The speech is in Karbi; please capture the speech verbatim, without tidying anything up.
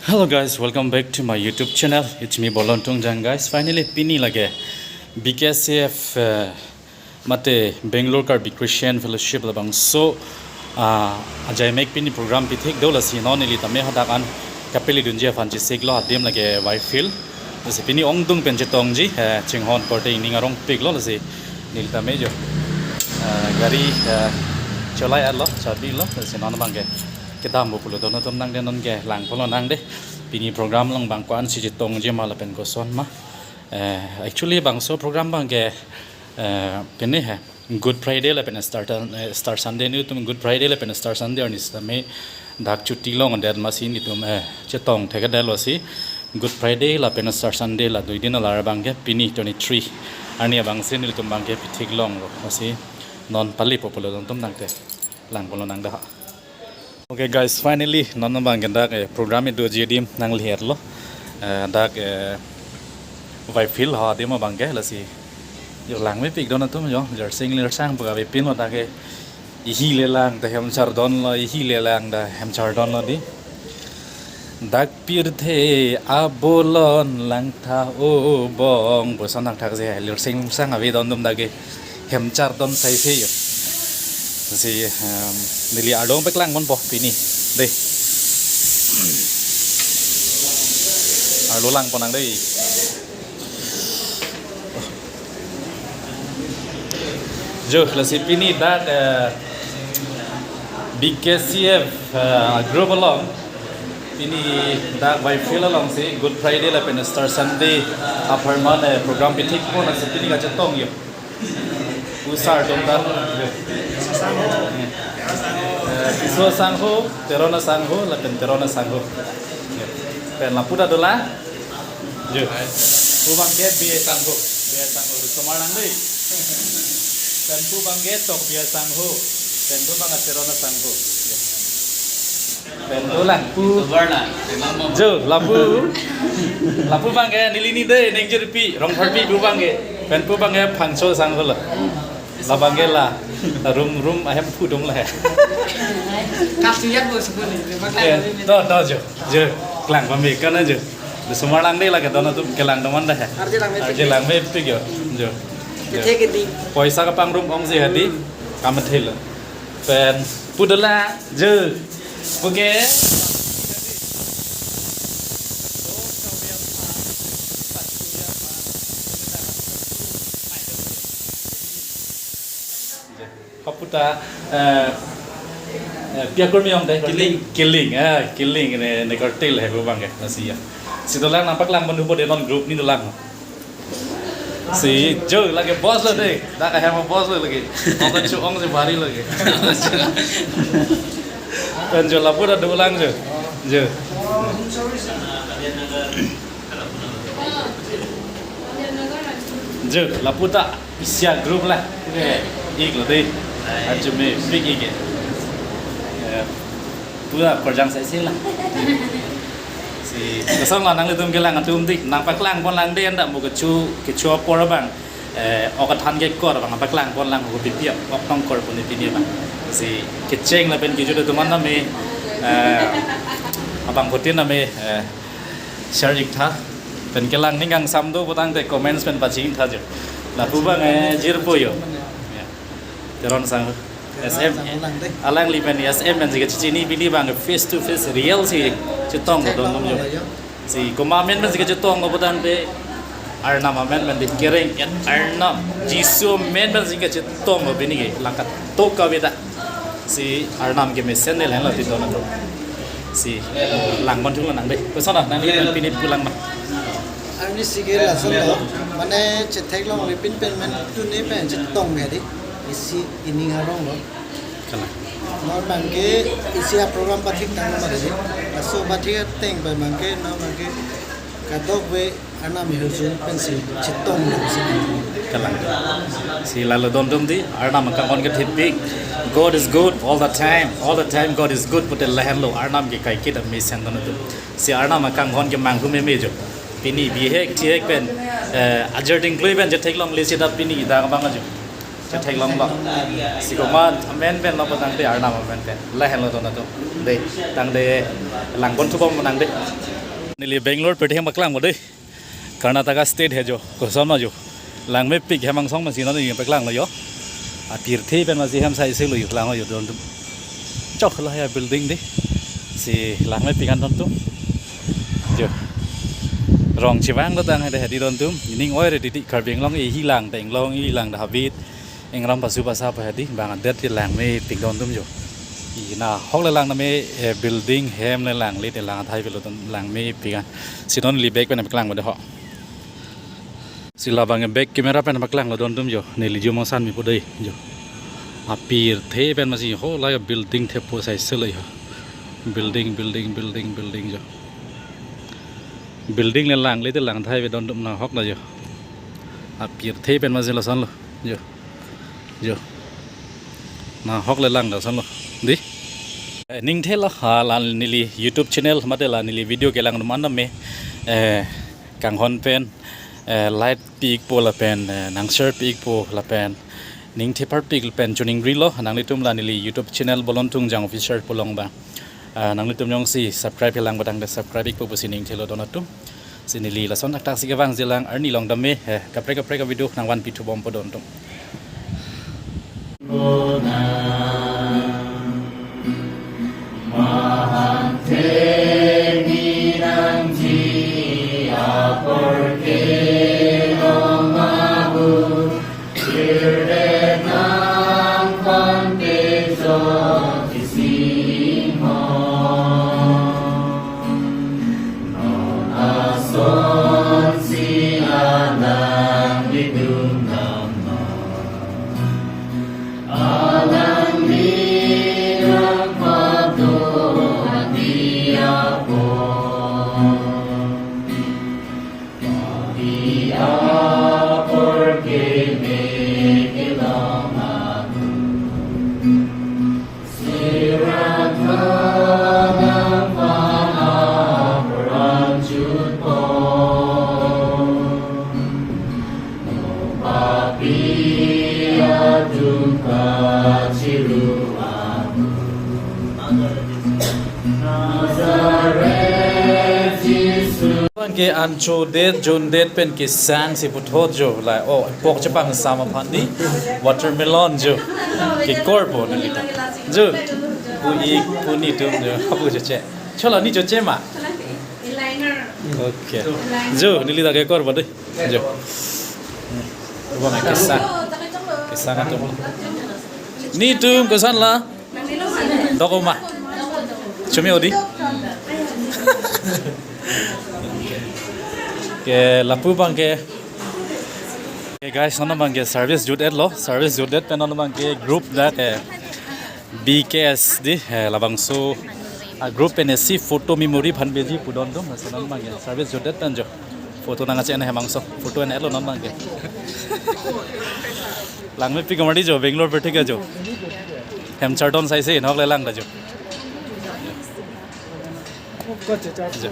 Hello guys, welcome back to my YouTube channel. It's me Bolon Tungjang guys. Finally pini lake B K C F, eh, mate Bangalore Karbi Christian Fellowship labangso, ah, ajaimek pini program pithik do, lasi non neli tame hadak an kapeli dunji aphan chesiklo, adim lake Whitefield. Lasi pini ongdung pen chetongji, eh, chinghon korte ening arongpiklo, lasi neli tame jo, eh, gari, eh, cholai-etlo, chabilo, lasi non abangke kedampo pulo, don atum nangde, nonke langponlo nangde. Pini program along abang ko-ansi chetongji ma lapen koson ma. Eh, actually bangso program abangke, eh, pini he Good Friday lapen Easter, eh, Easter Sunday, nelitum Good Friday lapen Easter Sunday arni sitame dak chuti longdet, amatsi nelitum, eh, chetong thekthedetlo, si Good Friday lapen Easter Sunday la dui din alar abangke pini twenty-three arni abangsi nelitum abangke pithik longlo, amatsi non palipo pulo, don atum nangte langponlo nangde ha. Okay guys, finally non abangke dak, eh, program kedoji adim nangle-etlo. Eh, dak, eh, Whitefield ha adim abangke, lasi jo langmepik don atum jo, jersey lirsang pu kavepinlo, dak ke ihi le lang ta hem chardonlo, ihi le lang ta hem chardonlo di. Dak pirthe abolon langtha obong, bosan langthak si lirsang sang ave don atum dak ke hem chardon saise jo. Si, em, neli arlo peklang ponpo pini dei. Arlo langpon nang dei. Jo, lasi pini dak, eh, B K C F, eh, group along pini dak Whitefield alongsi Good Friday lapen Easter Sunday apharman, eh, program pithikpo, lasi pini kachetong jo. Pu sar atum ta. Eh, Tisso asangho, Teron asangho, lapen Teron asangho. Pen lapu ta dolang. Jo. Pu abangke Bey asangho, Bey asangho, osomar nang dei. Pen pu abangke Tokbi asangho, pen pu abangke Teron asangho. Pen dolang pu. Jo, lapu. Lapu abangke neli ni dei, Nengjirpi, Rongpharpi pu abangke. Pen pu abangke Phangcho asangho lo. Labangke la, la room, room ahemphu dong la he. Kasi yak bo sepuluh ni, memang Eh, lah. Do, do, jo, jo, kelang pame, kana jo. Osomar lang dei, lake don atum kelang teman dah he. Arje langmepik. Arje langmepik jo, jo. Jo. Kecil gede. Poisa kapangrum ongsi hadi, kamathe lo. Pen pu dolang, jo. Oke. Hapu ta, eh, eh, pi akormi ong dei, Killing. Killing, eh, Killing ne, ne kartil he pu abangke, lasi ya. Si dolang nangpaklang pon thupo dei, non group ni dolang. Si jo lake boss lo dei, dak ahem boss lo lake. Ong kachu ongsi bari lake. Pen jo lapu ta dolang jo. Jo. Jo, lapu ta isi a group la. Oke, ik lo dei. Arjumepik ik. Eh, pu ta korjang saise la. Si, kosong la nanglitum kelang atum dei, nangpaklang pon lang dei, anda mo kecho, kecho apor abang. Eh, ok athan kekor abang paklang pon lang ho, pipi ok tong kor pon pini abang. Si kecheng lapen kejut atum an tame, eh, abangphutin tame, eh, share iktha. Pen kelang ning kangsam do putangte comments pen pachini tha jo. Lapu abang, eh, jirpo jo. Ya. Teron asangho. S M. Teron asangho lang dei. Alangli pen S M pensi kachechini, pini abang face to face real si chetong don atum jo. Teron asangho lang jo. Si komat amen pensi kachetong lo putangte, Arnam amen pen dei, kereng-et Arnam, Jisu amen pensi kachetong lo pini ke, langkat tok kave ta. Si Arnam kemesen nel henlo ti don atum. Si lang pon thulo nang dei. Koson nang ni pini pulang ma. Arnisi ke lason lo, mane chetheklongle pin pen men tuni pen chetong ke dei. Isi ening arong lo. Kalang. Non abangke isi a program pathik tang ma dei. Laso pathik ateng pen abangke, non abangke kadokave Arnam ahirjume pensi chetong nangsi. Kalang. Si lalo don atum dei, Arnam akanghon kethepik. God is good all the time. All the time God is good pute lahenlo Arnam ke kaiketa mesen don atum. Si Arnam akanghon kemanghu meme jo. Pini bihek thihek pen, eh, ajir dingklui pen chetheklongle seta pini dak abang ajo chetheklonglo. Si komat amen pen lo putangte Arnam amen pen. Lahenlo don atum. Tangte langpon thubom nang dei. Neli Bangalore pirthe hem paklang mo dei. Karnataka state he jo. Koson ma jo. Langmepik hem angsong masi non neli paklang lo jo. Apirthe pen masi hem sai se lo jo lang jo don tum. Chok la ya building dei. Si langmepik an don tum. Jo. Rong chevang lo tang hedi hedi don tum. Ning oi re dei dei Karbi Anglong ehi lang ta Anglong ehi lang ta habit. Ingram pasu pasa pa hedi bang adet ke langmepik don tum jo. Ina hok le lang name, eh, building hem le lang le te lang athai pilo don langmepik an. Si non neli back pen paklang mo dei ho. Si labang back camera pen paklang lo don tum jo. Neli jum asan me pu dei jo. Apirthe pen masi ho la ya building thepo sai se lo ya. Building, building, building, building jo. Building le lang le te lang athai pe don tum na hok na jo. Apirthe pen masi lason lo jo. Jo. Na hok le lang lason lo. Dei. Eh, ningthe la ha la neli YouTube channel mate la neli video kelang tum an me, eh, kanghon pen, eh, like pi-ikpo lapen, eh, nang share pi-ikpo lapen ningthe parpik pen choningri lo nanglitum la neli YouTube channel Bolon Tungjang Official pu along ba. Ah, nanglitum jongsi subscribe kelang ba tangte subscribe ikpo pusi ningthe lo don atum. Si neli lason thakthak si kevang jilang arni along dam me, eh, kaprek kaprek video nangvanpi thubompo don tum. Bang ke anchodet jondet pen kesang si puthot jo la, oh, pok chepangsam aphan dei watermelon jo. Kekor po neli ta. Jo. Pu-ik pu-ni tum jo. Apu jo che. Chola ni jo che ma. Okay. Jo, neli ta kekor po dei. Jo. Bang kesang. Kesang atum. Nitum koson la? Dok ma. Chumi odi. Ke lapu bang ke. Ke guys, non bang ke service jut et lo, service jut et pen non bang ke group dak ke B K S dei, eh, labangso a group pen isi photo memory aphan beji pu don tum, non bang ke service jut et pen jo. Photo nang achen hem angso. Photo en et lo non bang ke. Langmepik kamar dei jo, Bangalore pirthe ke jo. Hem chardon sai se, nok le lang ta jo. Jo.